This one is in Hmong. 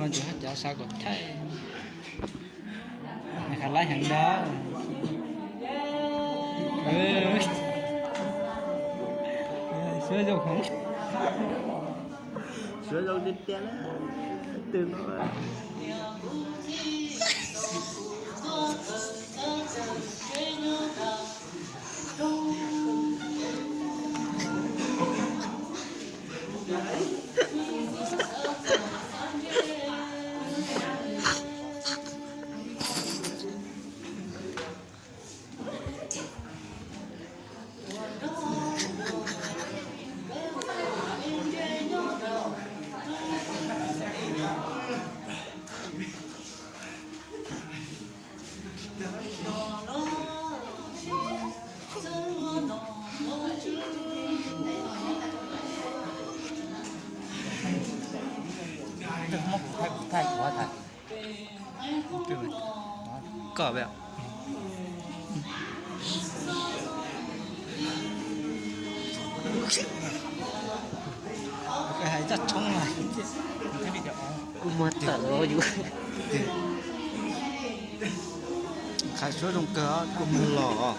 Mas tsis hab cov xav kom thaij, khav laib heev ntag. Suab zoo heev, suab zoo tiag tiag na, twg no. Muab kuv thaij, kuv thaij kuv thaij. Koj hais zaj tshoob, kuv muag tawm yus. Qhov suab zoo kawg, kuv muag los.